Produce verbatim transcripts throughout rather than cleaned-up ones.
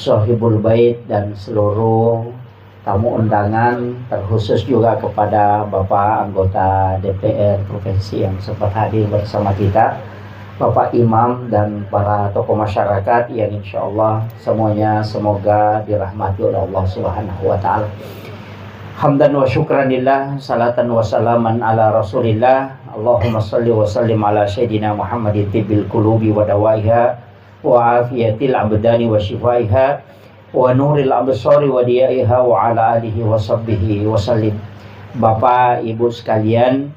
Sohibul Bait dan seluruh tamu undangan, terkhusus juga kepada Bapak anggota D P R provinsi yang sempat hadir bersama kita, Bapak Imam dan para tokoh masyarakat yang insya Allah semuanya semoga dirahmati oleh Allah Subhanahu wa Ta'ala. Hamdan wa syukranillah, salatan wa salaman ala Rasulillah. Allahumma salli wa sallim ala Sayyidina Muhammadin tibbil qulubi wa dawaiha wa afiyatil abdani wa syifaiha wa nuril absari wa diyaiha wa ala alihi wa sahbihi wa sallim. Bapak, Ibu sekalian,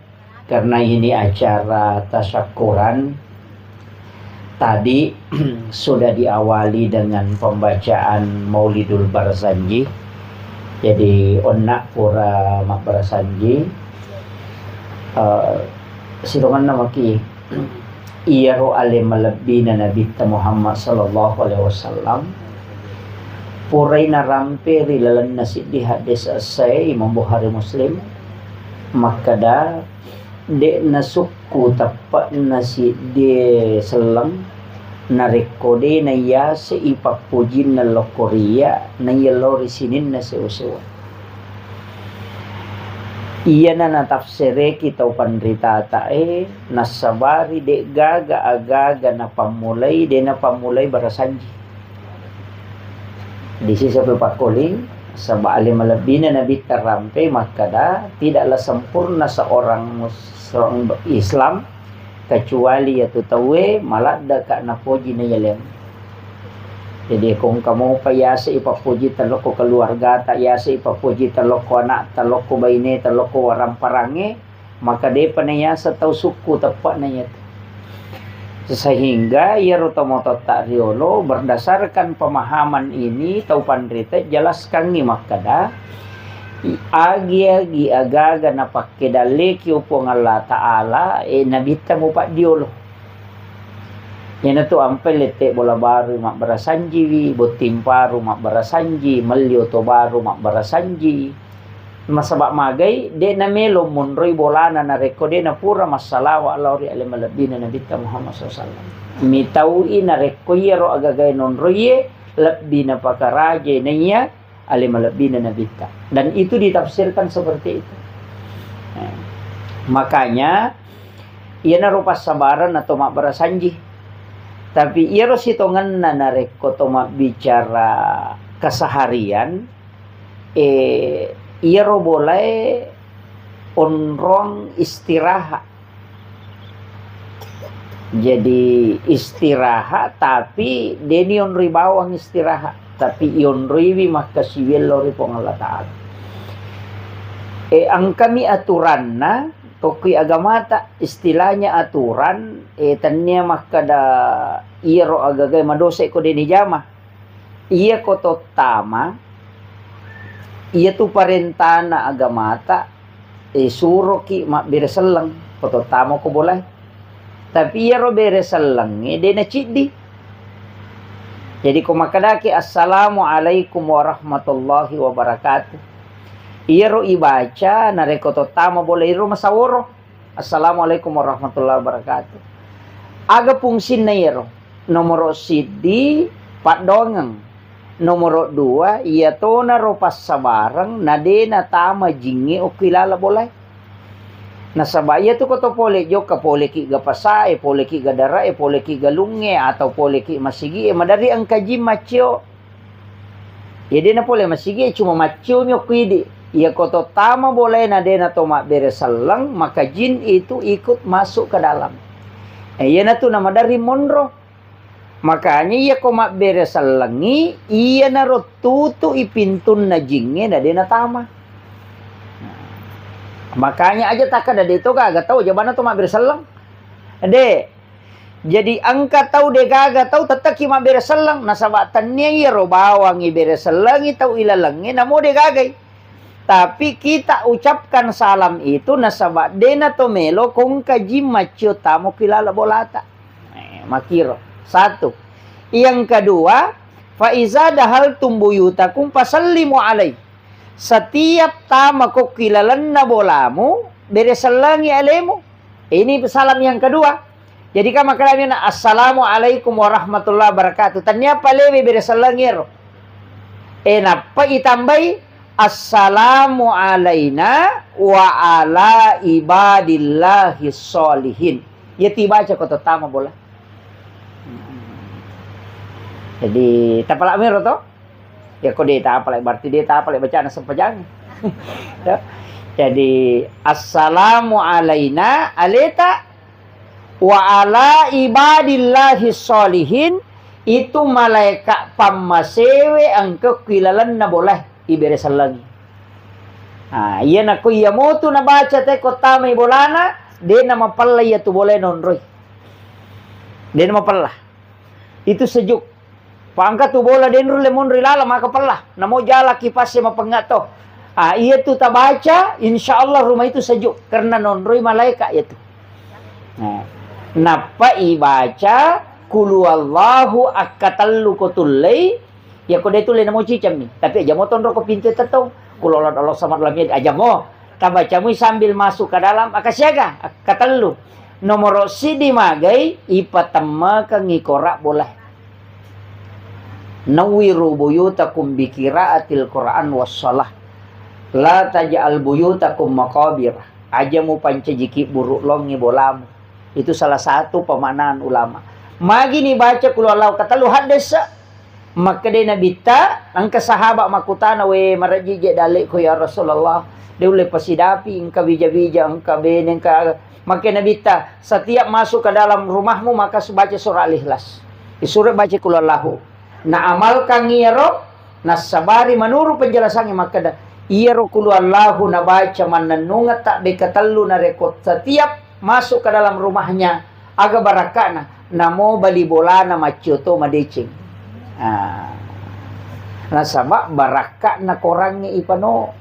karena ini acara tasyakuran, tadi sudah diawali dengan pembacaan Maulidul Barzanji. Jadi, onna pura mabbarasanji, eh, sitongenna maki iyaro ale malebbina Nabitta Muhammad sallallahu alaihi wasallam, purai narampe ri lalenna siddi hadis essai Imam Bukhari Muslim, makkeda, de'na sukku teppe'na siddie selleng narekko de naiyase i pappojinna lokko riya naiya lao ri sininna sewa-sewa. Iyana natafsireki tau panritatae, nassabari de'gaga agaga napammulai, de napammulai barasanji. Di sisi pepakkoling, saba ale malebbina Nabitta rampe makkeda, tidaklah sempurna seorang mus-, seorang Islam kecuali yatu tauwe maladdaka napoji naiyaleng. Jadi, ko engka mopa yase ipappoji talokko keluargata, yase ipappoji talokko anakta, lokko baineta, lokko waramparangnge, maka depa nayaseng tau sukku teppe'na iyatu. Sehingga iyaro tomatoatta riolo, berdasarkan pemahaman ini, tau panrita jelaskangngi makkeda, i-, agi-agi agaga napakkedalleki o Puang Allah Ta'ala, e, Nabitta mupaddiolo. Iyanatu ampai lette bola baru mabbarasanjiwi, botting paru mabbarasanji, melli oto baru mabbarasanji. Nasaba magai, de namelo monroi bolana narekko de napura massalawa lao ri ale malebbina Nabitta Muhammad sallallahu alaihi wasallam. Mitau'i narekko iyaro agagae nonroie lebbi napakaraje naiya ale malebbina Nabitta. Dan itu ditafsirkan seperti itu. Nah, makanya, iyanaro passabareng atau mabbarasanji. Tapi iyaro sitongenna narekko to mabbicara keseharian, eh, iyaro bolae onrong istirahat. Jadi, istirahat, tapi de nionroi bawang istirahat, tapi ionroiwi makkasiwiang lao ri Puang Allah Ta'ala. E, engkami aturanna, kokkui agamata, istilahnya aturan, e, tennia makkeda iyaro agagae madosa ko de nijama. Iyako tottama, iyatu parentana agamata, e, suroki mabbere selleng, ko tottama ko bolae. Tapi iyaro bere sellengnge de naciddi. Jadi ko makkedaki, "Assalamualaikum warahmatullahi wabarakatuh." Iyaro ibaca narekko tottama bolae iro masaworo. Assalamualaikum warahmatullahi wabarakatuh. Aga fungsinna iyaro? Nomoro siddi, paddoangeng. Nomoro dua, iyatonaro passabareng na de natama jingnge okko ilala bolae. Nasaba iyatu ko to pole jokka, poleki ga pasae, poleki ga darae, poleki galungnge, atau poleki masigie, maderri engka jing maccio. Iya, de napole masigi, cuma macciomi okko idi. Iya, ko to tama bolae na de nato mabbere selleng, maka jin itu ikut masuk ke dalam. Eh, iyanatu namaderri monro. Makanya iya ko mabbere sellengi, iyanaro tutu'i pintunna jingnge na de natama. Makanya aja takkeda de to gaga tau, jabana to mabbere selleng. De, Jadi engka tau degaga tau tettekki mabbere selleng, nasaba tennia iyaro bawang ibere sellengi tau ilalengnge namo degagai. Tapi kita ucapkan salam itu nasaba dena to melo ko engka jin maccio tamo ki lala bolata. Eh, makiro. Satu. Yang kedua, fa iza dahaltum buyutakum fasallimu alai. Setiap tama kokki lalenna bolamu, bere sellengi alemu. Ini salam yang kedua. Jadi, kan makkedami na, "Assalamualaikum warahmatullahi wabarakatuh." Tennia palewe bere sellengi ero. E, nappa itambai, "Assalamu alaina wa ala ibadillahi sholihin." Iya tibaca ko tottama bola. Jadi, tapala mero to? Ya, ko de tapala, berarti de tapala bacana sempajang. Ya. Jadi, "Assalamu alaina," aleta, "wa ala ibadillahi sholihin," itu malaeka pammasewe engka ku ilalenna bolae ibere sellengi. Ah, iya nako iya motu nabaca te ko tamai bolana, de namapella iya tu bolae nonroi. De namapella. Itu sejuk. Pangka tu bola denru le monri lala maka pella. Namo jala kipase mapengnga to. Ah, iya tu tabaca, insya Allah rumah itu sejuk karena nonroi malaika iya tu. Nah, nappa ibaca kulu Allahu akkatellu ko tullei, ya ko de tulle namo cicammi. Tapi aja mo tonro ko pintu tetong. Kulu Allah, Allah samad lam yalid, aja mo. Tabacamui sambil masuk ke dalam, akkasiaga, akkatellu. Nomoro sidi magai, ipatemmekeng ikora bola. Nawwiru buyutakum bi qiraatil Qur'an was shalah. La taj'al buyutakum maqabir. Aja mupancaji kibburu longi bolamu. Itu salah satu pemaknaan ulama. Magi ni baca kulu Allahu katellu haddesa. Makkeda Nabitta, engka sahabat makkutana, "We, marejjije dalle'ku ya Rasulullah. De ulle pasidapi, engka bija-bija, engka bene, engka," makkeda Nabitta, "Setiap masuk ke dalam rumahmu, maka baca surah Al-Ikhlas. Isuro baca kulu Allahu." Naamalkan iyaro, nassabari menurut penjelasannya makkeda, iyaro kulu Allahu nabaca mannennungeng tabbe katellu narekko setiap masuk ke dalam rumahnya, aga barakka'na? Namo bali bolana maccio to madeceng. Ah. Nasaba barakka'na korangnge ipano.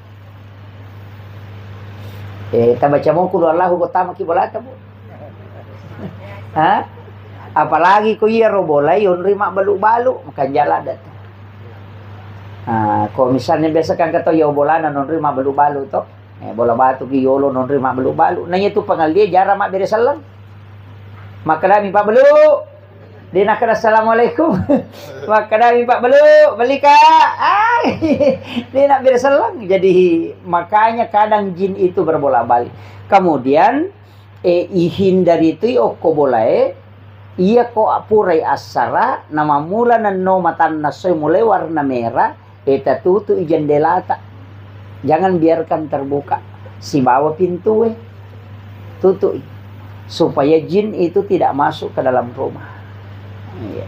Eh, tabaca mo kulu Allahu ko tamaki bolata, Bu. Ha? Apalagi ko iyaro bolai onri mabbalu-balu, makanjala ada tu. Ah, ko misalnya biasa kan kata yo bolana nonri mabbalu-balu to. Eh, bola batu ki yolo nonri mabbalu-balu. Nah, iya tu pangallie jara mabbere selleng. Makkedami pabbalu. De nakkeda assalamualaikum. Makkedami pabbalu, "Beli, Kak." Ai. De nabbere selleng. Jadi makanya kadang jin itu berbolak-balik. Kemudian, eh, ihindari tu okko bolae, iya ko purai assara, namammula nenno matanna soe mulai warna merah, eh, tatutu'i jendelata. Jangan biarkan terbuka. Sibawa pintue. Tutu'i. Supaya jin itu tidak masuk ke dalam rumah. Iya.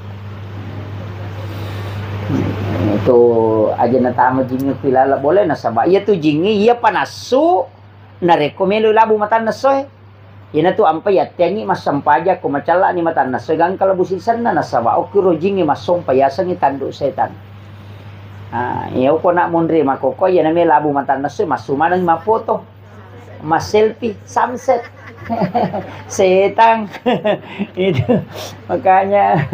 Itu aja natama jingnge pilala boleh nasaba. Iya tu jingnge, iya panassu, narekko melo labu matanna soe. Iyanatu ampai yatteangngi massempajang ko macella'ni matanna soe gangka labu sisenna nasaba okkiro jingnge massompa yasengngi tandu setang. Ah, iya ko nak munri makkokkoe iyana me labu matanna soe massu maneng mappoto. Masselfie, samset. Setang. Itu. Makanya,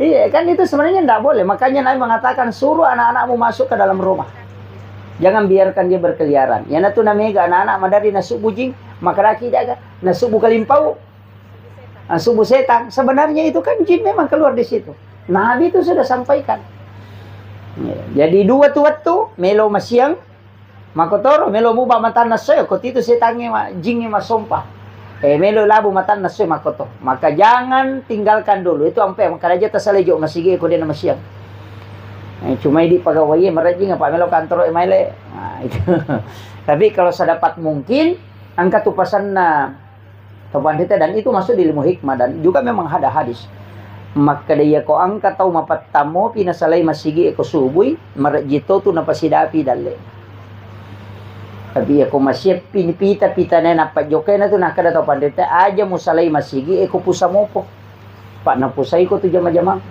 iya kan itu sebenarnya ndak boleh. Makanya Nabi mengatakan suruh anak-anakmu masuk ke dalam rumah. Jangan biarkan dia berkeliaran. Iyanatu namega anak-anak madari nasubbu jing, makkadaki daga, nasubbu kalimpau, nasubbu setang. Sebenarnya itu kan jin memang keluar di situ. Nabi itu sudah sampaikan. Ya, jadi dua tu wettu, melo masiang, makotoro, melo muba matanna soe, ko titu setangnge ma-, jingnge masompa. Eh, melo labu matanna soe makoto. Maka jangan tinggalkan dulu. Itu ampe makkaraja tasalejo masigi ko dena masiang. Eh, cuma idi pegawai marajing apa melo kantoro maile. Nah, itu. Tapi kalau sedapat mungkin, angkat tu pasanna tau panrita, dan itu masuk di ilmu hikmah dan juga memang ada hadis. Makkeda iya ko angka tau mapattammopi nasalai masigi ko subui, marejji to tu napasidapi dalle. Tapi iya ko masiappi ni pita-pitana nappa jokkaina tu nakkeda tau panrita, aja musalai masigi ko pusa mopo. Pak napusai ko tu jama-jamang.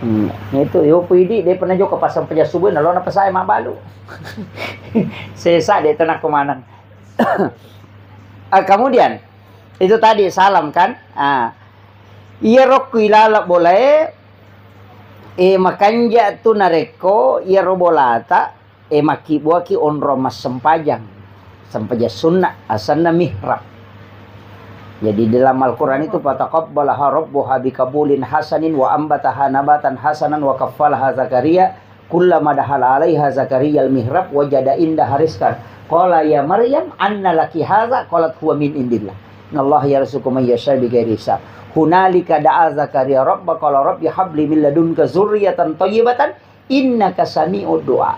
Hmm, itu yo puidi de pernah jokka pasang peja subui nalona pasai mabalu. Sesa de tenako manang. Ah, kemudian itu tadi salam kan? Ah, iyaro ku ilala bolae, eh, makanja tu narekko iyaro bolata, eh, makkibbuaki onrong massempajang, sempajang sunna, asenna mihrab. Jadi dalam Al-Quran itu, "Fataqabbalaha rabbuha biqabulin hasanin wa ambataha nabatan hasanan wa kaffalaha Zakaria Kullama dakhala alaiha Zakaria al-mihrab wajada indaha rizqan. Qala ya Maryam anna laki hadza? Qalat huwa min indillah. Innallaha yarzuqu man yasha bighairi hisab. Hunalika da'a Zakaria rabba qala rabbi habli min ladunka dzurriyyatan thayyibatan innaka sami'ud du'a.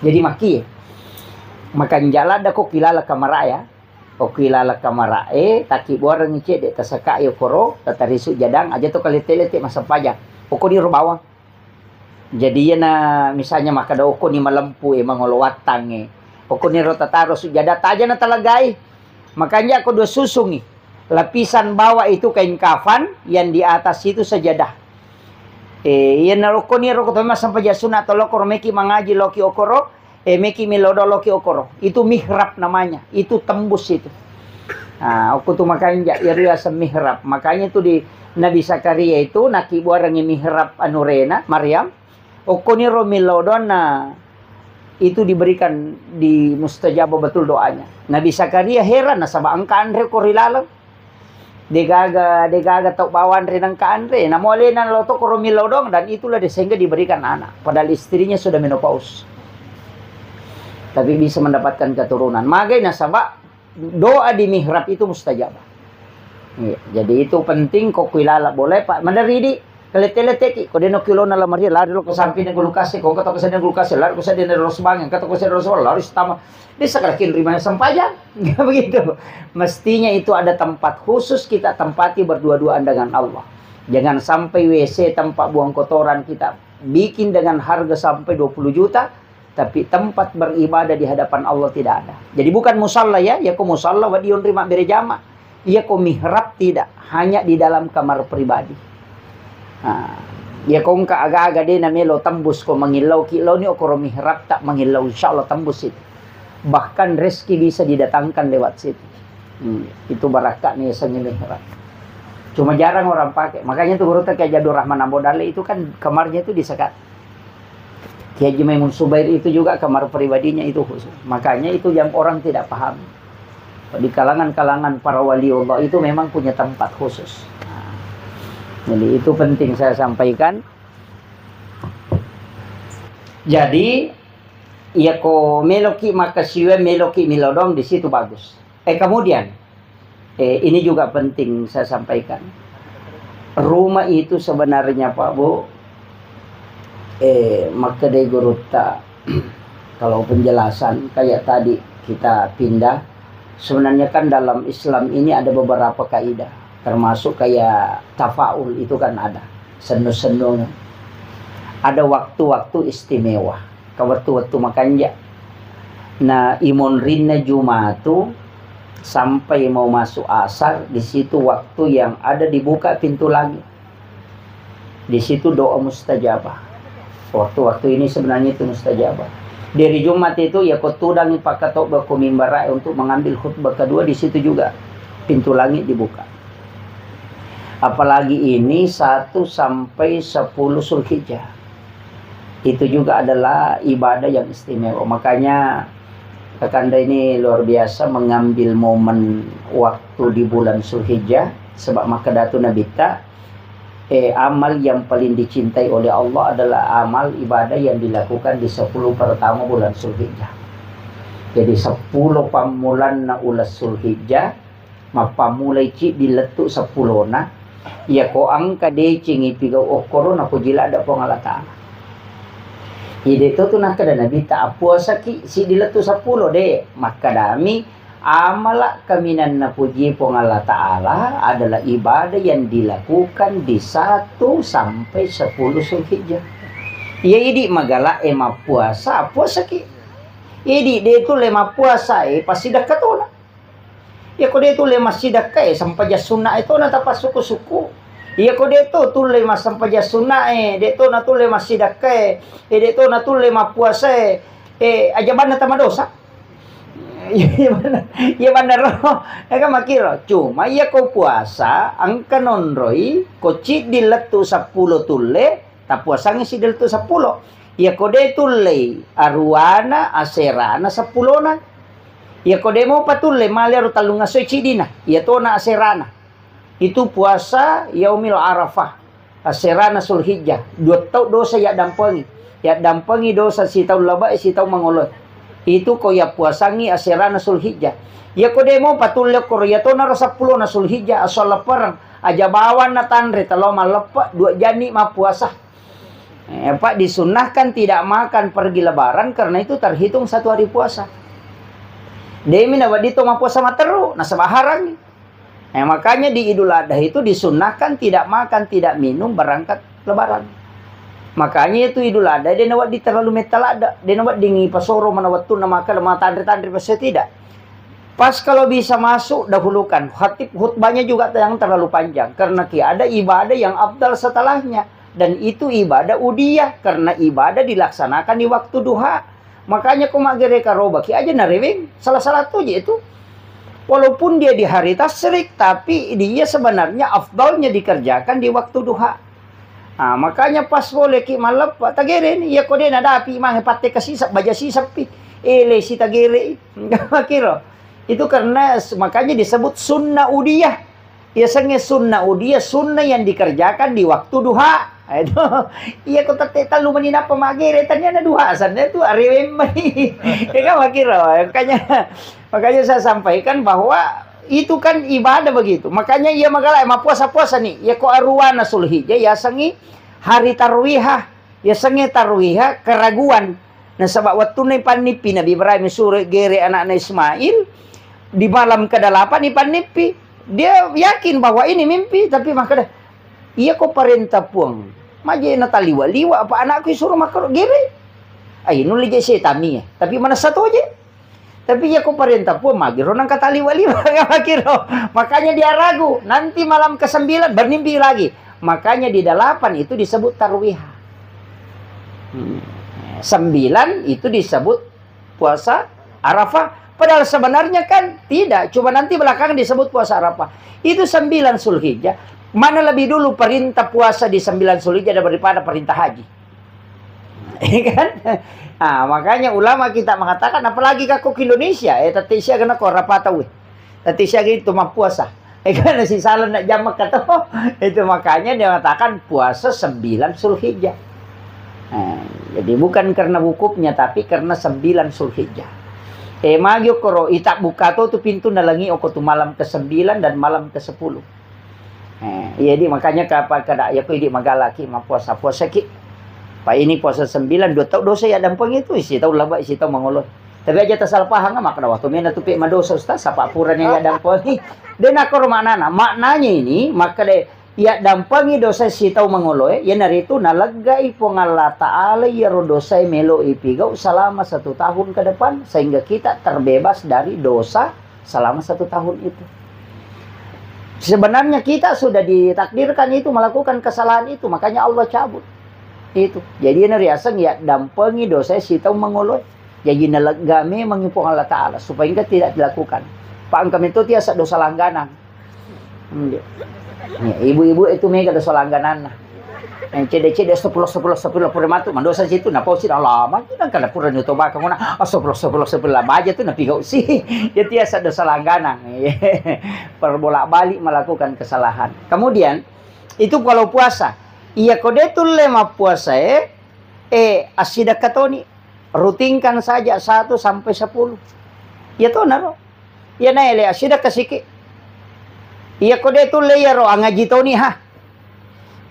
Jadi makki makanjala dako kilala kamara ya. Okki laleng kamara'e, takkibuarengngi cedde, tasaka'i okoro, tatarisu jadang, aja to kalete-lete massempajang. Okkoniro bawang. Jadi iyana misalnya makkeda okkoni malempu e, mangolo wattangnge. Okkoniro tataro sujada, taja natalegai. Makanya ko dua susungi. Lapisan bawah itu kain kafan, yang di atas itu sajadah. Eh, iyana okkoniro ko to massempajang sunna to lokoro meki mangaji loki okoro, Eh, meki millau doloki okoro. Itu mihrab namanya. Itu tembus itu. Ah, okko tu makanja, iyaro yaseng mihrab. Makanya itu di Nabi Zakaria itu nakibuarengngi mihrab anurena, Maryam. Okkoniro millau doanna itu diberikan, di mustajabah betul doanya. Nabi Zakaria heran nasaba engka anre ko ri laleng. Degaga, degaga tau bawang ri nengka anre. Namo alena lo to koro millau doang dan itulah dia sehingga diberikan anak. Padahal istrinya sudah menopause. Tapi bisa mendapatkan keturunan. Magai nasaba doa di mihrab itu mustajabah. Iya, jadi itu penting ko kuilala boleh Pak. Maderidi, kelete-leteki. Ko deno kilona lamari, lari lo ke samping kulkas, ko kata ko sedang kulkas, lari ko sedang ros bangeng, kata ko sedang ros lari setama. Bisa kalakin rimana sempajang. Begitu. Mestinya itu ada tempat khusus kita tempati berdua-duaan dengan Allah. Jangan sampai W C tempat buang kotoran kita bikin dengan harga sampai dua puluh juta, tapi tempat beribadah di hadapan Allah tidak ada. Jadi bukan musalla ya, ya ko musalla wadion rima berejama. Iya ko mihrab tidak, hanya di dalam kamar pribadi. Nah, iya ko engka aga-aga de namelo tembus ko mangillau ki launi okoro mihrab tak mangillau, insya Allah tembus itu. Bahkan rezeki bisa didatangkan lewat situ. Hmm, itu barakka nih yasengnge mihrab. Cuma jarang orang pakai. Makanya tuh guru Kiai Abdul Rahman Ambo Dalle itu kan kamarnya itu disekat. Kiai Haji Maimun Subair itu juga kamar pribadinya itu khusus. Makanya itu yang orang tidak paham. Di kalangan-kalangan para wali Allah itu memang punya tempat khusus. Nah, jadi itu penting saya sampaikan. Jadi, iya ko meloki makkasiwiang, meloki milodong di situ bagus. Eh, kemudian, eh, ini juga penting saya sampaikan. Rumah itu sebenarnya, Pak Bu, eh, makkedai gurutta, kalau penjelasan kayak tadi kita pindah, sebenarnya kan dalam Islam ini ada beberapa kaidah, termasuk kayak tafaul itu kan ada, sennu-sennu. Ada waktu-waktu istimewa, ka wettu-wettu makanja. Nah, imonrinna Jumatu sampai mau masuk asar, di situ waktu yang ada dibuka pintu langit. Di situ doa mustajabah. Waktu-waktu ini sebenarnya itu mustajabah. Dari Jumat itu, ya, ko tudangi pakkatobba ko mimbara untuk mengambil khutbah kedua, di situ juga pintu langit dibuka. Apalagi ini satu sampai sepuluh Zulhijjah. Itu juga adalah ibadah yang istimewa. Makanya, Kakanda ini luar biasa mengambil momen waktu di bulan Zulhijjah, sebab makkeda tu Nabitta, eh, amal yang paling dicintai oleh Allah adalah amal ibadah yang dilakukan di sepuluh pertama bulan Zulhijjah. Jadi, sepuluh pammulanna uleng Zulhijjah, mappammulai ciddi lettu seppulona, iya ko engka decengi pigau okkoro napoji ladde Puang Allah Ta'ala. Ide to tu nakkeda Nabitta, appuasaki siddi lettu seppulo, de. Makkedami, amala kaminang napuji Puang Allah Ta'ala adalah ibadah yang dilakukan di satu sampai sepuluh Zulhijjah. Iya idi magala e mappuasa, appuasaki. Idi de tu le mappuasa e, pasidakka tona. Iya ko de tulle massidakkae, sempajang sunnae tona tapassuku-suku. Iya ko de to tulle massempajang sunnae, de to natulle massidakkae, e de to natulle mappuasae, e aja banna tamadosa. Iya banna, iya banna ro. E kan makkiro. Cuma iya ko puasa, engka nonroi, ko ciddi lettu seppulo tulle, tappuasangngi siddi lettu seppulo. Iya ko de tullei aruwana, aserana, seppulona. Iya ko de mopa tulle, male ro tellung asoi ciddina, iya tona aserana. Itu puasa yaumil Arafah, aserana Zulhijjah. Dua tau dosa yaddampengi. Yaddampengi dosa sitaung labe'e, sitaung mangoloe. Itu ko yappuasangngi aserana Sulhijjah. Iyako de' mopa tulle okkoro, iyatonaro seppulona Sulhijjah, esso leppereng, aja bawang natanre, telo malleppe', dua janni mappuasa. Eh, apa disunnahkan tidak makan pergi Lebaran karena itu terhitung satu hari puasa. De'mi nawedding to mappuasa matteru, nasaba harangngi. Eh, makanya di Idul Adha itu disunnahkan tidak makan, tidak minum berangkat Lebaran. Makanya itu Idul Adha, de' nawedding terlalu metta ladde', de' nawedding ipasoro mana wettunna makan, matanre-tanre, pasti tidak. Pas kalau bisa masuk, dahulukan. Khatib khutbahnya juga yang terlalu panjang. Karena ki ada ibadah yang afdal setelahnya. Dan itu ibadah udiyah, karena ibadah dilaksanakan di waktu duha. Makanya ko maggere karobaki aja nareweng, salah-salah tu je itu. Walaupun dia di hari tasyrik, tapi dia sebenarnya afdalnya dikerjakan di waktu duha. Ah, makanya pas boleh ki malleppe', tagere ni, iya ko de' nadapi mange patte kasisep, baja siseppi. Eh, lesi tagere i. Makiro. Itu karena s-, makanya disebut sunnah udiyah. Yasengnge sunnah udiyah, sunnah yang dikerjakan di waktu duha. Itu. Iya ko tette tellu meni nappa maggere, tania na duha asanna tu areweng meni. Ya kan, makiro. Makanya, makanya saya sampaikan bahwa itu kan ibadah begitu. Makanya iya magala mappuasa-puasa ni. Iya ko aruwana Sulhijjah, yasengngi hari tarwihah. Yasengnge tarwiha keraguan. Nasaba wettunna ipannippi Nabi Ibrahim suro gere anakna Ismail, di malam kedelapan ipannippi. Dia yakin bahwa ini mimpi, tapi makkeda, "Iya ko parenta Puang, maje nataliwa-liwa apa anakku isuro makkoro gere? Ai, nulle je setani ya, tapi manessa toje." Tapi iya ko parenta Puang, magiro nangka taliwa-liwa, makiro. Makanya dia ragu. Nanti malam kesembilan, bermimpi lagi. Makanya di delapan itu disebut tarwihah. Hmm. Sembilan itu disebut puasa Arafah. Padahal sebenarnya kan tidak. Cuma nanti belakangan disebut puasa Arafah. Itu sembilan Zulhijjah. Mana lebih dulu perintah puasa di sembilan Zulhijjah daripada perintah haji? Iya kan? Ah, makanya ulama kita mengatakan, apalagi kako ke Indonesia, eh, tette siaga nako rapatau, eh. Tette siaga itu mappuasa. Eh, kan si salah nak jamak kata. Itu makanya dia mengatakan puasa sembilan Zulhijjah. Eh, jadi bukan karena wukufnya, tapi karena sembilan Zulhijjah. Eh, magi okoro, ita buka to tu pintu nalangi oko tu malam kesembilan dan malam kesepuluh. Eh, iya, di, makanya kapa kada, iya ko idi magalaki mappuasa, puasaki. Pa ini puasa sembilan, dua tau dosa ya dampeng itu, isi tau laba, isi tau mangolo. Tapi aja tasal paham, maka waktu mena tu pe madosa, Ustaz, sapa puranya ya dampeng. De nakoro maknana. Maknanya ini, maka de ya dampengi dosa si tau mangoloe, ya naritu naleggai Puang Allah Ta'ala iyaro dosa melo ipigau selama satu tahun ke depan, sehingga kita terbebas dari dosa selama satu tahun itu. Sebenarnya kita sudah ditakdirkan itu melakukan kesalahan itu, makanya Allah cabut. Itu. Jadi, ini riaseng ya dampengi dosa si tau mangoloe. Jadi, nalegga memang Puang Allah Ta'ala, supaya engka tidak dilakukan. Pak, engka mento tiasa dosa langganan. Hmm, iya. Iya, ibu-ibu itu mega dosa langgananna. Yang cede-cede, "Astagfirullah, astagfirullah, astagfirullah," pura matu, mandosa situ, naposi, "Allah, maju nang kada pura nyoto baka ngona, astagfirullah, astagfirullah, astagfirullah," baja tu napigau si. Jadi tiasa dosa langganan. Perbolak-balik melakukan kesalahan. Kemudian, itu kalau puasa. Iya, ko de tulle mappuasa, eh, eh, assidekka toni. Rutinkan saja satu sampai sepuluh. Iya tonaro. Iya naele assidekka siki. Iya ko de tulle iyaro angaji toni ha.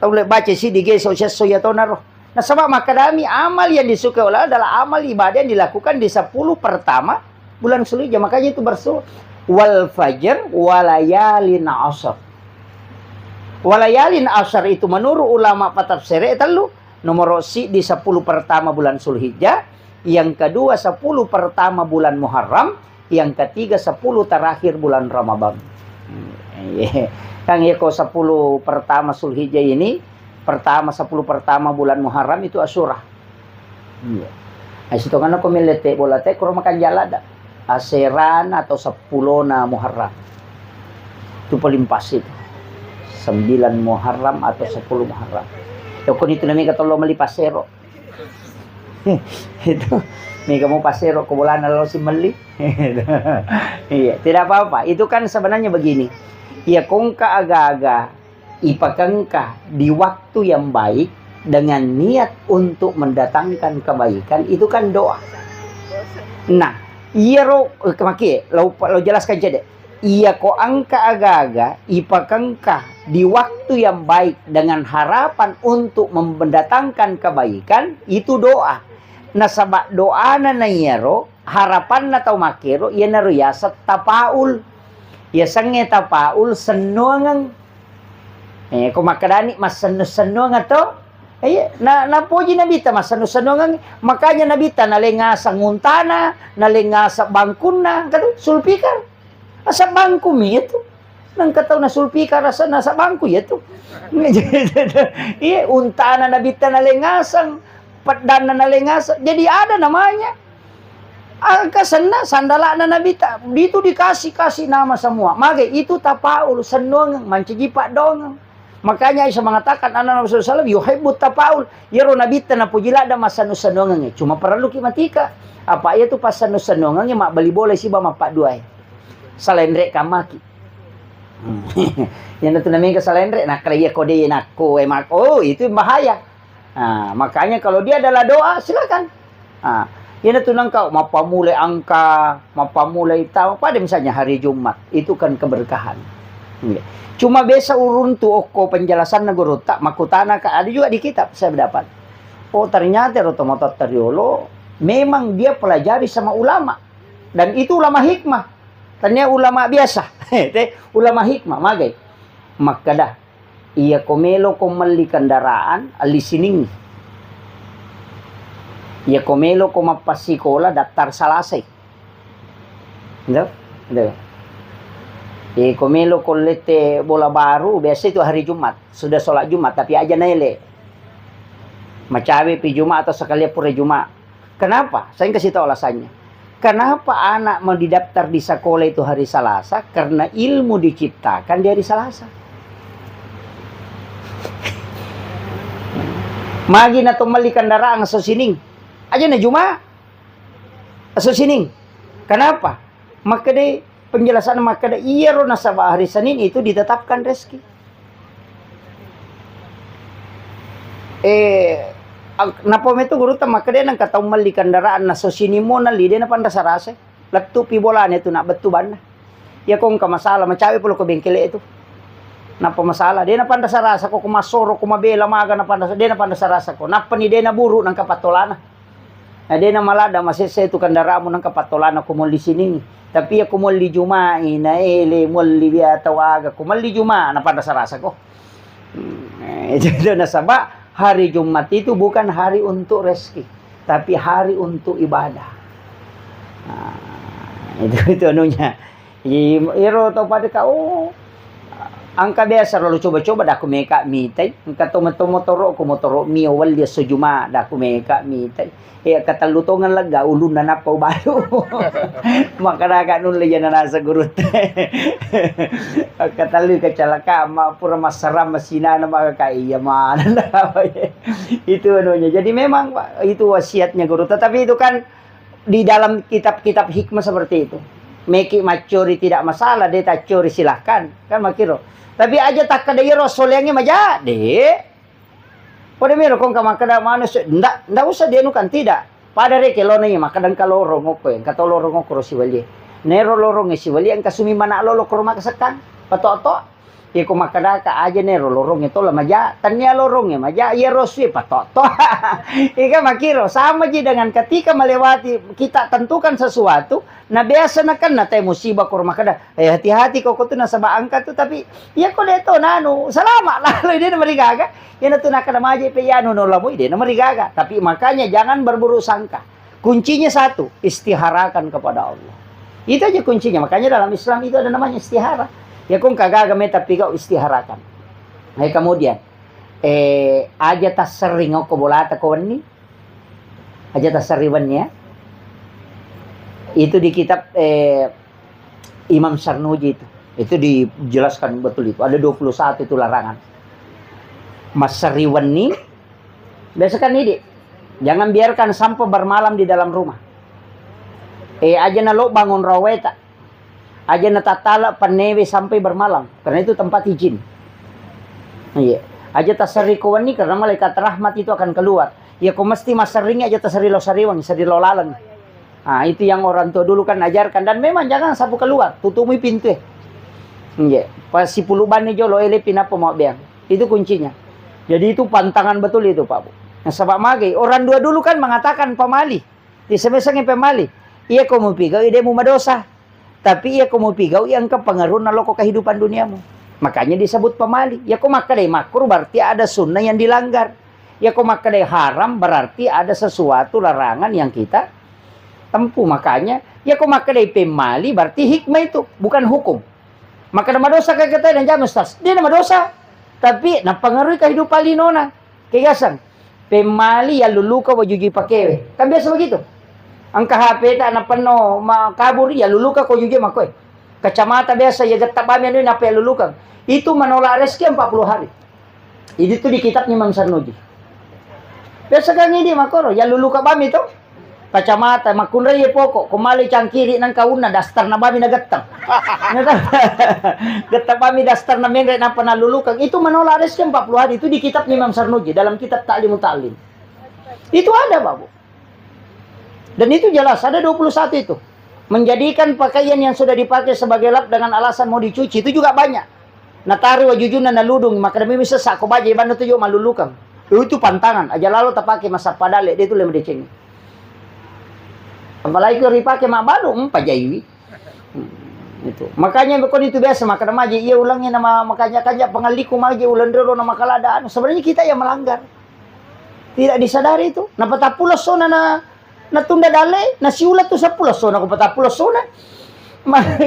Tau le baca siddi geso sesso iya tonaro. Nasaba makkadami amal yang disukai Allah adalah amal ibadah yang dilakukan di sepuluh pertama bulan Zulhijjah. Makanya itu bersu-, "Wal fajr walayalin asr." Walayalin asr itu menurut ulama patafsere tellu. Nomoro siddi sepuluh pertama bulan Zulhijjah, yang kedua sepuluh pertama bulan Muharram, yang ketiga sepuluh terakhir bulan Ramadan. Hmm, iya. Kan iya ko sepuluh pertama Zulhijjah ini, pertama, sepuluh pertama bulan Muharram itu Asyura. Iya. Nah, sitonganna ko mellette bola te, koro makanjala da. Aserana atau sepulona Muharram. Itu paling pas itu. Sembilan Muharram atau sepuluh Muharram. Yoko itu namanya kata lo meli pasero. Itu. Mega mau pasero ko bolana lo si meli. Iya, tidak apa-apa. Itu kan sebenarnya begini. Iya, kongka aga-aga ipakengka di waktu yang baik, dengan niat untuk mendatangkan kebaikan, itu kan doa. Nah, iyaro, eh, makie, lo, lo jelaskan cedde. Iyako engka aga-aga ipakengka di waktu yang baik dengan harapan untuk mendatangkan kebaikan, itu doa. Nasaba doana na iyaro, harapanna tau makkero, iyanaro yaseng tafaul. Yasengnge tafaul, sennuangeng. Eh, ko makkedani massennu-sennuangeng to? Eh, iya, na, napoji Nabitta massennu-sennuangeng. Makanya Nabitta nalengaseng untana, nalengaseng bangkunna, engka tu, Zulfikar. Asa bangku mi itu. Nengka tau na Zulfikar rasa nasa bangku ya tu. Iya, untana Nabitta nalengaseng, peddanna nalengaseng. Jadi ada namanya. Engka senna sandala'na Nabitta, itu dikasih-kasih nama semua. Mage itu tafaul, sennuangeng, mancaji paddoangeng. Makanya Aisyah mengatakan, anak Nabi sallallahu alaihi wasallam yuhibbu tafaul. Iyaro Nabitta napuji ladda massennu-sennuangengnge. Cuma parelluki matika. Apa iya tu passennu-sennuangengnge mabbali bola siba mappadduae. Salenre kammaki. Yang tu namega salenre, nakkeda iya kode nakko, eh, mak-, oh, itu bahaya. Nah, makanya kalau dia adalah doa, silakan. Nah, iyanatu nengka mappamulai engka, mappamulai tau, pada misalnya hari Jumat, itu kan keberkahan. Iya. Cuma biasa uruntu okko penjelasanna gurutta, makkutanaka, ada juga di kitab saya dapat. Oh, ternyata ro tomatoatta riolo memang dia pelajari sama ulama. Dan itu ulama hikmah. Tania ulama biasa. Te, ulama hikmah, magai. Makkeda, iyako meloko melli kendaraan, alli siningngi. Iyako meloko mappassikola, daftar Salasai. Nggak? Nggak. Iyako meloko lette bola baru, biasa itu hari Jumat. Sudah sholat Jumat, tapi aja naele. Macawe pi Jumat atau sekalian pura Jumat. Kenapa? Saya kasih tahu alasannya. Kenapa anak mau didaftar di sekolah itu hari Selasa? Karena ilmu diciptakan di hari Selasa. Magi na to melli kendaraan aso sining. Aja na Juma. Aso sining. Kenapa? Makkeda penjelasan makkeda iyaro nasaba hari Senin itu ditetapkan rezeki. Eh, ang-, napa metu gurutta makkeda nengka tau melli kendaraan na so sinimmo nalli de napanrasa-rasa. Lettu pi bolana tu nak bettu banna. Iya ko engka masalah, macawe pole ko bengkele itu. Napa masalah? De napanrasa-rasa ko, ko massoro, ko mabela maga napanrasa, de napanrasa-rasa ko. Nappani de naburu nengka pattolana. Na de namaladda masessa itu kendaramu nengka pattolana ko molli sining. Tapi iya ko molli Jumai, na ele molli biasa tau aga ko molli Juma, napanrasa-rasa ko. Hmm, eh, itu nasaba hari Jumat itu bukan hari untuk rezeki, tapi hari untuk ibadah. Nah, itu, itu anunya. I-, iyaro tau pada ka, oh, engka biasa ro coba-coba dah ku meka mitai, engka to meto motoro ko motoro mio welli esso Juma dah ku meka mitai. Eh, katellu tongeng lega ulunna nappa ubalu. Makkeda ka nulle jana nasa gurutta. Katellu kecelakaan, ma pura massarang masinana maka ka iya maneng. Itu anunya. Jadi memang, Pak, itu wasiatnya guru. Tetapi itu kan di dalam kitab-kitab hikmah seperti itu. Meki maccori tidak masalah, de taccori silahkan. Kan makiro. Tapi aja takkeda iyaro soleangnge maja, de. Pada miro kongka makkeda manusia, ndak, ndak usah dianukan, tidak. Pada reke lona iya makkeda engka lorong okko, engka to lorong okko ro siwalie. Nero lorongnge siwalie engka sumi mana lolo koro makasekkang. Pato-to. Iyako makkedaka aja nero lorongnge tola maja, tania lorongnge maja, iya rosui patotto. Ika makiro, sama ji dengan ketika melewati kita tentukan sesuatu, na biasa nakenna te musibah koro makkeda, eh, hati-hati koko tu nasaba engka tu, tapi iya ko de to nanu, salama lalo de namarigaga. Iyana tu nakkeda maja pe iyanu no lamui de namarigaga. Tapi makanya jangan berburuk sangka. Kuncinya satu, istiharakan kepada Allah. Itu aja kuncinya. Makanya dalam Islam itu ada namanya istihara. Ya, kong kagaga meta pigau istiharakan. Eh, kemudian, eh, aja tasserring okko bolata ko wenni. Aja tasserring wenni ya. Itu di kitab, eh, Imam Sarnuji itu. Itu dijelaskan betul itu. Ada dua puluh satu itu larangan. Masseri wenni, biasakan idi. Jangan biarkan sampah bermalam di dalam rumah. Eh, aja na lo bangun raweta. Aja na tatala pennewe sampai bermalam. Karena itu tempat izin. Iya. Aja taserri ko wenni, karena malaikat rahmat itu akan keluar. Ya, ko mesti maserringi, aja taserri lo sariwang, serri lo laleng. Ah, itu yang orang tua dulu kan ajarkan. Dan memang jangan sapu keluar, tutumi pintu, eh. Nggih, pas sipulu bani jolo, ele pinapa mau beang. Itu kuncinya. Jadi itu pantangan betul itu, Pak Bu. Nasaba magai, orang dua dulu kan mengatakan pamali. Disemesengi pemali. Iya ko mupigau, ide mu madosa. Tapi iya ko mupigau, iya engka pengaruhna lo ko kehidupan duniamu. Makanya disebut pemali. Ya ko makkedai makruh, berarti ada sunnah yang dilanggar. Ya ko makkedai haram, berarti ada sesuatu larangan yang kita tempuh. Makanya, ya ko makkedai pemali, berarti hikmah itu, bukan hukum. Makkeda madosa ka kita dan jam, Ustaz. Dia madosa. Tapi napengaruhi kehidupan linona. Kegasang. Pemmali yalluluka waju ji pakewe. Kan biasa begitu. Engka H P ta napenno ma-, kabur, yalluluka ko waju ji makkoe. Kacamata biasa ya getta bami anu napa yalluluka. Itu menolak rezeki empat puluh hari. Itu di kitabnya Imam Sarnuji. Biasa kan ini makoro, yalluluka bami to. Kacamata, makkunrai ye poko, ko male cangkiri nang kaunna, dastarna bami nagettang. Gettang bami dastarna menre nampa nalulukang. Itu menolak rezeki empat puluh hari. Itu di kitabnya Imam Sarnuji, dalam kitab Ta'limu Ta'lim. Itu ada, Pak Bu. Dan itu jelas, ada dua puluh satu itu. Menjadikan pakaian yang sudah dipakai sebagai lap dengan alasan mau dicuci, itu juga banyak. Natari wajujunna naludung, maka demi bisa sako baje banna tu jo malulukang. Itu pantangan, aja lalo tapake masa padale, dia tu le madeceng. Apalagi ko ripake mabbalu, hmm, pajaiwi. Hmm, itu. Makanya ko itu biasa, maka maji, iya ulangi nama makanya kanja pengalliku maji ulang dulu nama kalada. Anu, sebenarnya kita yang melanggar. Tidak disadari itu. Napa tappulo sona na, natunda dalle, nasiula tu seppulo sona, ko patappulo sona. Ma-,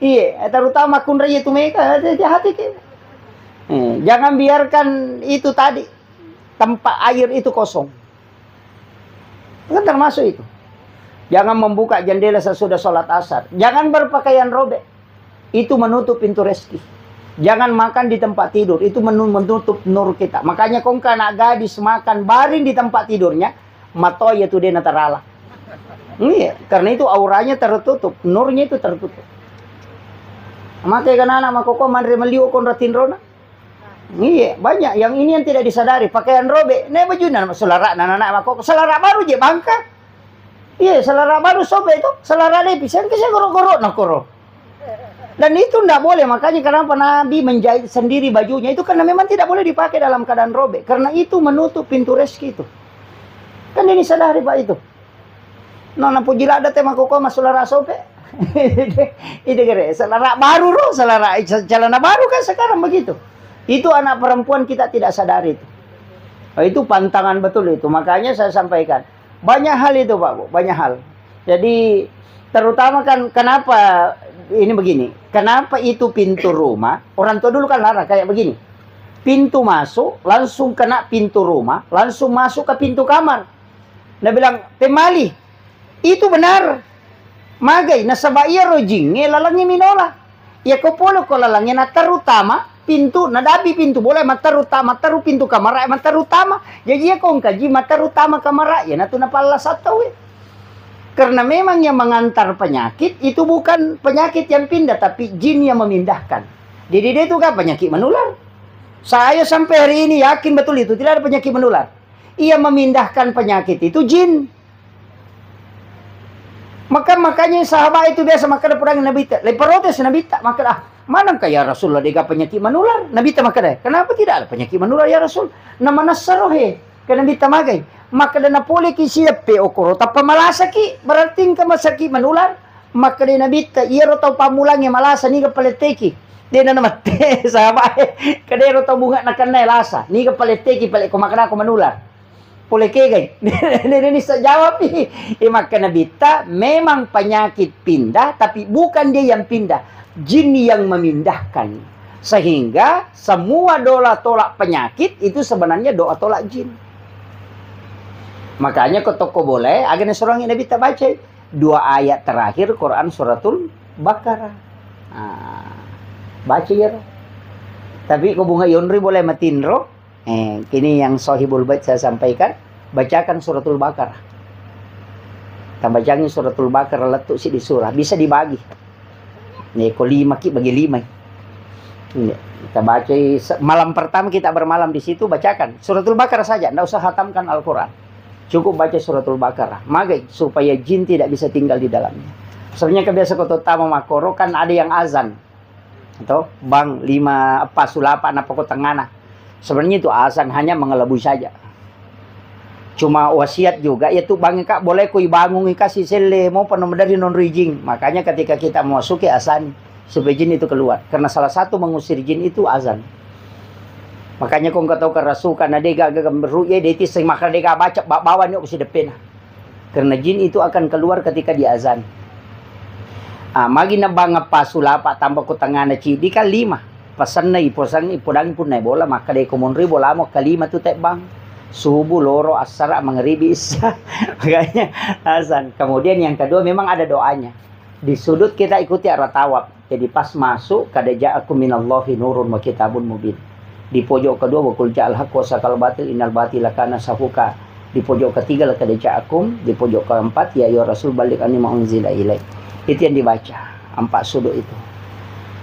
iya, terutama kunrai itu mereka, hati-hati ke. Eh, jangan biarkan itu tadi, tempat air itu kosong. Kan termasuk itu. Jangan membuka jendela sesudah sholat asar. Jangan berpakaian robek. Itu menutup pintu rezeki. Jangan makan di tempat tidur. Itu menu-, menutup nur kita. Makanya kongka anak gadis makan baring di tempat tidurnya, matoa itu dia natarala. Iya, karena itu auranya tertutup, nurnya itu tertutup. Maka kan anak makoko manre meliu konra tinrona. Iya, banyak yang ini yang tidak disadari. Pakaian robek, ne bajuna sulara anak-anak makoko, sulara baru je bangka. Iya, sulara baru sobek itu, sulara lepi, sangke saya goro-goro nakoro. Dan itu ndak boleh, makanya kenapa Nabi menjahit sendiri bajunya itu, karena memang tidak boleh dipakai dalam keadaan robek, karena itu menutup pintu rezeki itu. Kan ini sadari, Pak, itu. Nona puji lada te makoko masulara sobek. Itu kere, sulara baru ro, sulara celana baru kan sekarang begitu. Itu anak perempuan kita tidak sadari itu. Oh, itu pantangan betul itu. Makanya saya sampaikan, banyak hal itu, Pak Bu, banyak hal. Jadi, terutama kan kenapa ini begini, kenapa itu pintu rumah, orang tua dulu kan larang kayak begini. Pintu masuk, langsung kena pintu rumah, langsung masuk ke pintu kamar. Nah bilang, "Pemali, itu benar." Magai, nasaba iyaro jingnge lalengnge minola. Iyako pole ko lalengnge naterutama pintu, nadabi pintu bola materutama, materu pintu kamara materutama. Jaji iyako engkaji materutama kamara, iyanatu napallasa tauwe. Karena memang yang mengantar penyakit itu bukan penyakit yang pindah, tapi jin yang memindahkan. Jadi dia itu kan penyakit menular. Saya sampai hari ini yakin betul itu, tidak ada penyakit menular. Yang memindahkan penyakit itu jin. Maka, makanya sahabat itu biasa makkeda pudangi Nabitta, le protes Nabitta, makkeda, "Ah, manengka ya Rasulullah dega penyakit menular?" Nabitta makkeda, "Kenapa tidak ada penyakit menular ya Rasul?" Namanassa rohe, ke Nabitta magai. Makkeda, "Napoleki siappe okoro, tappa malasaki, berarti engka masaki menular." Makkeda Nabitta, "Iyaro tau pammulangnge malasa, niga paletteki?" Dena namette sahabat e, kedero tau bunga nakenna lasa, niga paletteki pale ko makkeda ko menular. Pole kegai. Dena nissa jawab. E, maka Nabitta, memang penyakit pindah, tapi bukan dia yang pindah. Jin yang memindahkan. Sehingga semua doa tolak penyakit itu sebenarnya doa tolak jin. Makanya ko tokko bola e, aga nasorangi Nabitta baca dua ayat terakhir Quran suratul Baqarah. Ah, baca ya. Tapi ko bunga yonri boleh matinro, Eh, kini yang Sohibul Bait saya sampaikan, bacakan Suratul Baqarah. Tambacangi Suratul Baqarah lettu siddi surah, bisa dibagi. Nih, ko lima ki bagi lima. Iya, kita bacai se-, malam pertama kita bermalam di situ, bacakan Suratul Baqarah saja, ndak usah hatamkan Al-Quran. Cukup baca Suratul Baqarah. Magai supaya jin tidak bisa tinggal di dalamnya. Sebenarnya kebiasa ko tama makkoro kan ada yang azan. Atau bang lima apa sulapa napa ko tengana. Sebenarnya itu azan hanya mengelabui saja. Cuma wasiat juga, yaitu bangi ka, boleh ko ibangungi ka siselle, mau penuh dari non rijing. Makanya ketika kita memasuki azan, supaya jin itu keluar. Karena salah satu mengusir jin itu azan. Makanya ko engka tau kerasukan, na dega gaga meru, ya deti sing maka dega baca, ba-, bawa ni opsi depena. Karena jin itu akan keluar ketika diazan. Ah, magi na bang apa sulapa tambah ko tengana cidi kan lima. Pasenna iposang, ipodangi punna bola, maka deko monri bolamu kalima tu tebbang. Subuh, loro, assara, mangribi, isya. Makanya azan. Kemudian yang kedua memang ada doanya. Di sudut kita ikuti arah tawaf. Jadi pas masuk, "Qad ja'akum minallahi nurun wa kitabun mubin." Di pojok kedua, "Wa qul ja'al haqq wa saqal batil innal batila kana sahuqa." Di pojok ketiga, "Laqad ja'akum." Di pojok keempat, "Ya ayyuhar rasul balligh anni ma unzila ilaik." Itu yang dibaca, empat sudut itu.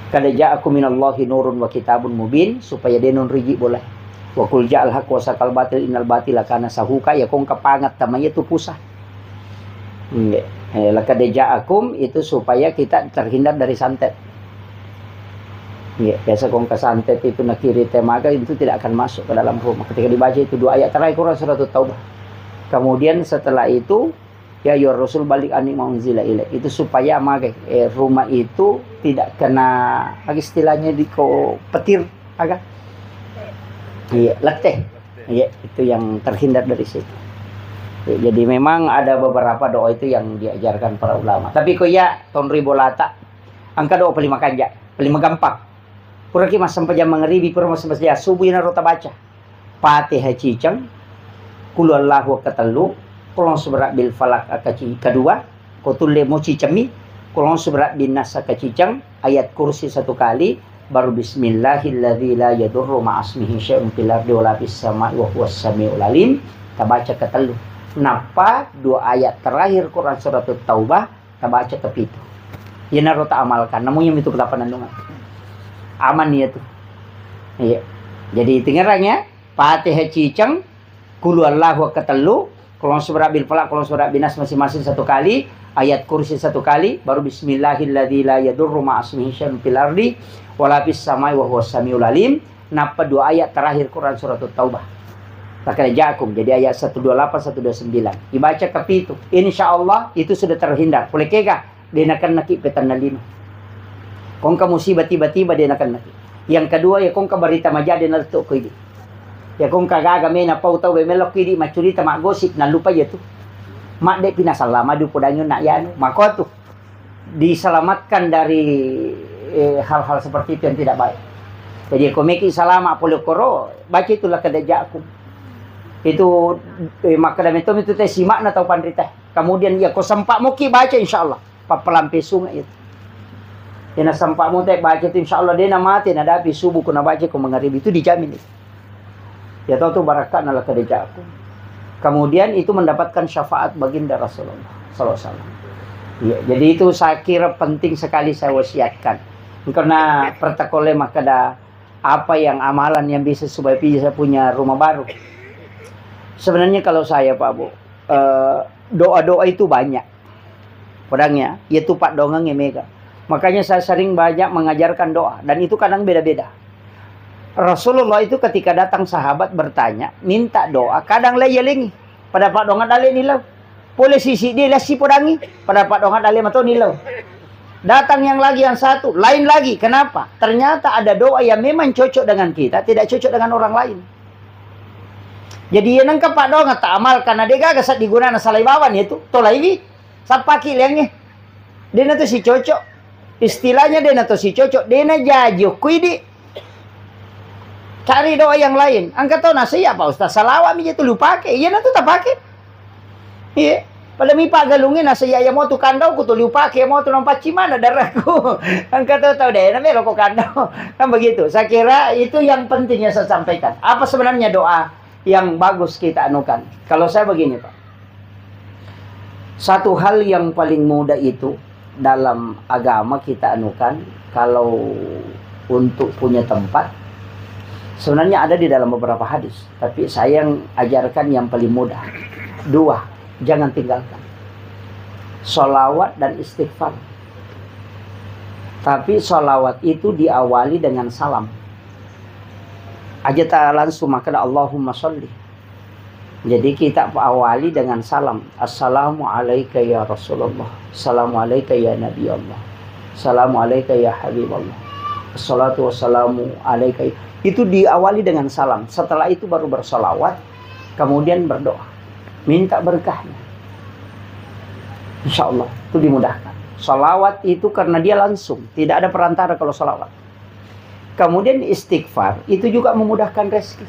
"Qad ja'akum minallahi nurun wa kitabun mubin," supaya denun riji boleh. "Wa qul ja'al haqq wa saqal batil innal batila kana sahuqa." Ya kong kapangat tamanya tu pusat. Nggih. Eh, laqad ja'akum itu supaya kita terhindar dari santet. Nggih, biasa kong ke santet itu nakiri temaga itu tidak akan masuk ke dalam rumah. Ketika dibaca itu dua ayat terakhir Quran surat Taubah. Kemudian setelah itu, "Ya ayyuhar rasul balligh anni ma unzila ilaik." Itu supaya magai, eh, rumah itu tidak kena, lagi istilahnya di ko petir, aga? Iya, leteh. Iya, itu yang terhindar dari situ. Ya, jadi memang ada beberapa doa itu yang diajarkan para ulama. Tapi ko iya, tonri bolata, engka doa paling makanja, paling gampang. Puraki massempajang mangribi, pura massempajang subuh, ina rota baca. Fatihah ciceng, Qul huwallahu katellu, Qul a'udzu birabbil falaq aka ci-, kedua, ko tulle mo cicemmi, Qul a'udzu birabbin nas aka ciceng, ayat kursi satu kali, baru bismillahilladzi la yadurru ma'asmihi syai'un fil ardi wala fis sama'i wa huwas samiul alim, tabaca ketellu. Nappa dua ayat terakhir Quran surat Taubah, tabaca kepitu. Iyanaro taamalkan, namu yang itu ketapanandungan. Aman ya tuh. Iya. Jadi tingerang ya, Fatihah ciceng, Qul huwallahu ketellu, Qul a'udzu birabbil falaq, Qul a'udzu birabbin nas masing-masing satu kali, ayat kursi satu kali, baru bismillahilladzi la yadurru ma'asmihi syai'un fil ardi wala fis samai wa huwas samiul alim, nappa dua ayat terakhir Quran surat Taubah. Laqad ja'akum, jadi ayat satu dua lapan, satu dua sembilan. Dibaca kepitu. Insya Allah itu sudah terhindar. Pole kega, de nakennaki petanna lino. Kongka musibah tiba-tiba de nakennaki. Yang kedua, ya kongka berita maja de nalettu ko idi. Ya kongka gaga mena pau tau be melok idi maccurita maggosip, nalupa ya tu. Madde pina salama du podangi nak yanu. Mako tu diselamatkan dari, eh, hal-hal seperti itu yang tidak baik. Jadi ko meki salama pole koro, baca itu laqad ja'akum. Itu, eh, makkeda metto itu teh simakna tau panrita. Kemudian ya ko sempat moki baca insya Allah. Pappalampe sunge itu. Ina sempat mo te baca itu insya Allah dena mati, nadapi subuh ko nabaca ko mangaribi itu dijamin itu. Ya tahu tuh barakatna laqad ja'akum. Kemudian itu mendapatkan syafaat baginda Rasulullah sallallahu alaihi wasallam. Iya, jadi itu saya kira penting sekali saya wasiatkan. Karena protokolnya makkeda apa yang amalan yang bisa supaya bisa punya rumah baru. Sebenarnya kalau saya, Pak Bu, eh, doa-doa itu banyak. Podang ya, itu Pak dongeng ya mega. Makanya saya sering banyak mengajarkan doa dan itu kadang beda-beda. Rasulullah itu ketika datang sahabat bertanya, minta doa, kadang le yalengi. Pada Pak dongeng dale nilau. Pole sisi dia lesi podangi, pada Pak dongeng dale mato nilau. Datang yang lagi yang satu, lain lagi. Kenapa? Ternyata ada doa yang memang cocok dengan kita, tidak cocok dengan orang lain. Jadi iya nengka Pak dongeng tak amal karena dia gaga saat digunana salai bawang itu, tolaiwi. Sappaki liangnge. Dena tu si cocok. Istilahnya dena tu si cocok. Dena jaji okko idi. Cari doa yang lain. Engka to nasa iya Pak Ustaz. Salawat mi je tu lupake. Iya na tu tapake. Iya. Pada mi paggalungi nasa iya iya mo tu kandau ku tu lupake mo tu nampacci mana daraku. Engka to tau dena melo ko kandau. Kan begitu. Saya kira itu yang penting yang saya sampaikan. Apa sebenarnya doa yang bagus kita anukan? Kalau saya begini, Pak. Satu hal yang paling mudah itu dalam agama kita anukan, kalau untuk punya tempat, sebenarnya ada di dalam beberapa hadis, tapi saya yang ajarkan yang paling mudah. Dua, jangan tinggalkan. Salawat dan istighfar. Tapi salawat itu diawali dengan salam. Aja tak langsung makan Allahumma sholli. Jadi kita awali dengan salam. Assalamu alaika ya Rasulullah. Assalamu alaika ya Nabi Allah. Assalamu alaika ya Habib Allah. Assalatu wassalamu alaika. Itu diawali dengan salam. Setelah itu baru bersalawat, kemudian berdoa. Minta berkahnya. Insya Allah, itu dimudahkan. Salawat itu karena dia langsung. Tidak ada perantara kalau salawat. Kemudian istighfar itu juga memudahkan rezeki.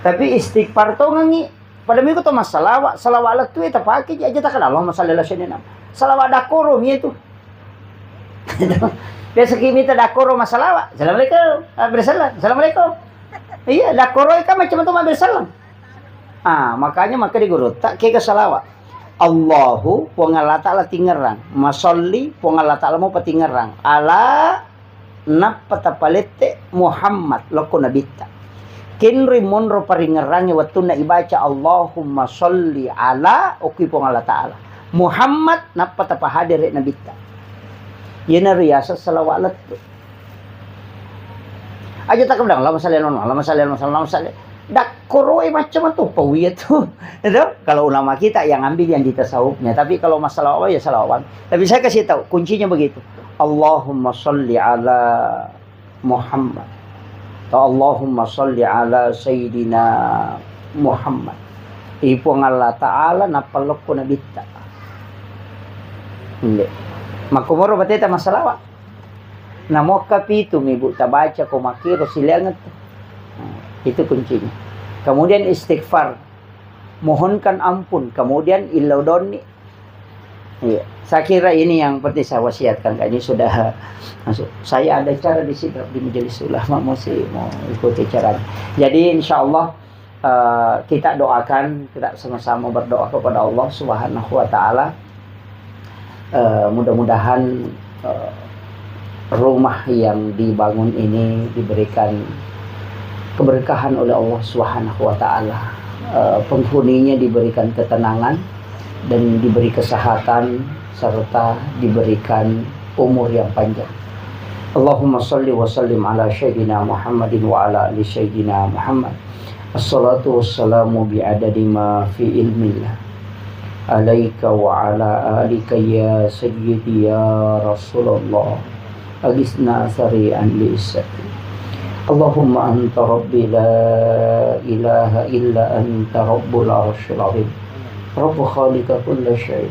Tapi istighfar to ngangi, pada minggu to massalawa, salawa lettu e tapake aja takkan Allahumma shalli ala sayyidina. Salawa dakoro mi itu. Biasa ki mita dakoro massalawa. Assalamualaikum. Ah, bersalam. Assalamualaikum. Iya, dakoro kan macam tu mabil salam. Ah, makanya maka di guru tak kega salawa. Allahu, Puang Allah Ta'ala tingerang. Masolli, Puang Allah Ta'ala mo patingerang. Ala nappa tapalette Muhammad lokko nabitta. Kenri monro paringerrangi wettunna ibaca Allahumma sholli ala okki Puang Allah Ta'ala Muhammad nappa tapahadere nabitta. Yena riasa salawa lettu. Aja tak bilang Allahumma sholli ala Muhammad, Allahumma sholli ala Muhammad, Allahumma sholli. Dakkoroe macam tu pawiya tu. Itu kalau ulama kita yang ambil yang di tasawufnya. Tapi kalau masalah Allah ya salawat. Tapi saya kasih tahu kuncinya begitu. Allahumma sholli ala Muhammad. Atau Allahumma sholli ala Sayyidina Muhammad. Ipung Allah Ta'ala napallokko nabitta. Inde. Makkumoro bateta masalawat. Namokka pitu mi bu tabaca ko makiro sileanget. Nah, itu kuncinya. Kemudian istighfar, mohonkan ampun, kemudian illau donni. Iya, saya kira ini yang penting saya wasiatkan. Ini sudah masuk. Saya ada acara di Sidrap di Majelis Ulama, masih mau ikuti acara. Jadi insya Allah, eh, kita doakan, kita sama-sama berdoa kepada Allah Subhanahu wa Ta'ala. Eh, mudah-mudahan, eh, rumah yang dibangun ini diberikan keberkahan oleh Allah Subhanahu wa Ta'ala. Eh, penghuninya diberikan ketenangan dan diberi kesehatan serta diberikan umur yang panjang. Allahumma salli wa sallim ala Sayyidina Muhammadin wa ala ali Sayyidina Muhammad. Assalatu wassalamu bi'adadi ma fi ilmillah. Alaika wa ala alika ya sayyidi ya Rasulullah. Agisna sari'an bi izzati. Allahumma anta rabbi la ilaha illa anta rabbul arsyil azim. Rabbu khaliqa kulla syai.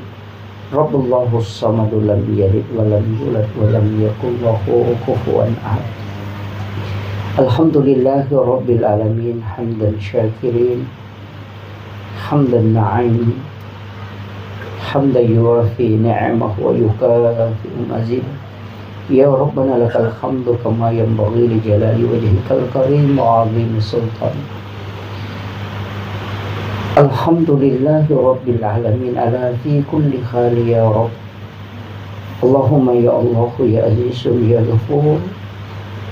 Rabbullahu samadu lam yalid wa lam yulad wa lam yakul lahu kufuwan ahad. Alhamdulillahi rabbil alamin, hamdan syakirin, hamdan na'im, hamdan yuwafi ni'amahu wa yukafi'u mazidah. Ya Rabbana lakal hamdu kama yanbaghi li jalali wajhikal karim wa azimi sultan. Alhamdulillahi rabbil alamin ala fi kulli hali ya Rabb. Allahumma ya Allahu ya Azizun ya Ghafur,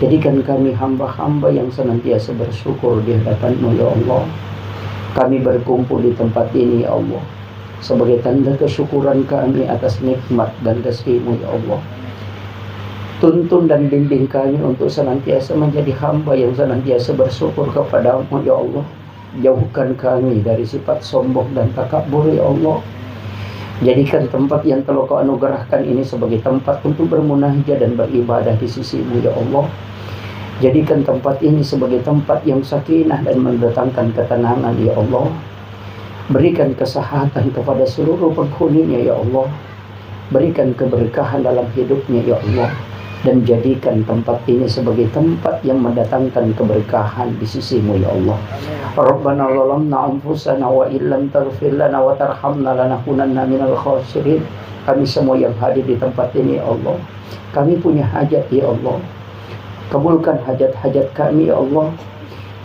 jadikan kami hamba-hamba yang senantiasa bersyukur di hadapan-Mu ya Allah. Kami berkumpul di tempat ini ya Allah sebagai tanda kesyukuran kami atas nikmat dan rezeki-Mu ya Allah. Tuntun dan bimbing kami untuk senantiasa menjadi hamba yang senantiasa bersyukur kepada-Mu ya Allah. Jauhkan kami dari sifat sombong dan takabur ya Allah. Jadikan tempat yang telah Kau anugerahkan ini sebagai tempat untuk bermunajat dan beribadah di sisi-Mu ya Allah. Jadikan tempat ini sebagai tempat yang sakinah dan mendatangkan ketenangan ya Allah. Berikan kesehatan kepada seluruh penghuninya ya Allah. Berikan keberkahan dalam hidupnya ya Allah. Dan jadikan tempat ini sebagai tempat yang mendatangkan keberkahan di sisi-Mu ya Allah. Rabbana zalamna anfusana wa illam taghfir lana wa tarhamna lanakunanna minal khasirin. Kami semua yang hadir di tempat ini ya Allah, kami punya hajat ya Allah. Kabulkan hajat-hajat kami ya Allah.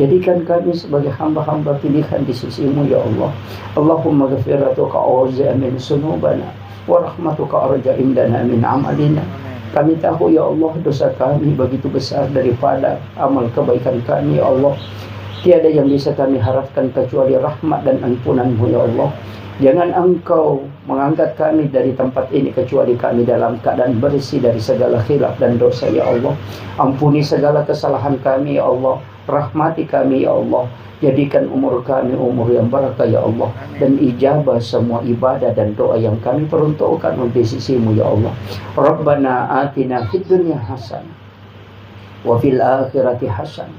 Jadikan kami sebagai hamba-hamba pilihan di sisi-Mu ya Allah. Allahumma ghafiratuka awza min sunubana wa rahmatuka arja indana min amalina. Kami tahu, ya Allah, dosa kami begitu besar daripada amal kebaikan kami, ya Allah. Tiada yang bisa kami harapkan kecuali rahmat dan ampunan-Mu, ya Allah. Jangan Engkau mengangkat kami dari tempat ini kecuali kami dalam keadaan bersih dari segala khilaf dan dosa, ya Allah. Ampuni segala kesalahan kami, ya Allah. Rahmati kami, ya Allah. Jadikan umur kami umur yang barakah, ya Allah, dan ijabah semua ibadah dan doa yang kami peruntukkan untuk sisi-Mu, ya Allah. Rabbana atina fid dunya hasanah wa fil akhirati hasanah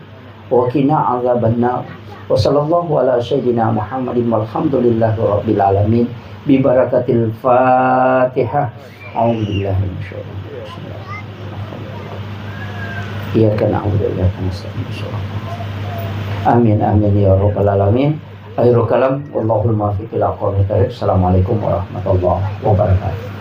wa qina adzabannar. Wa sallallahu ala sayyidina Muhammadin walhamdulillahi rabbil alamin. Bi barakatil Fatihah. A'udzubillahi minasyaitonir rajim. Iyyaka na'budu wa iyyaka nasta'in. Amin, amin, ya rabbal alamin. Akhirul kalam, wallahul muwaffiq ila aqwamit thariq. Assalamualaikum warahmatullahi wabarakatuh.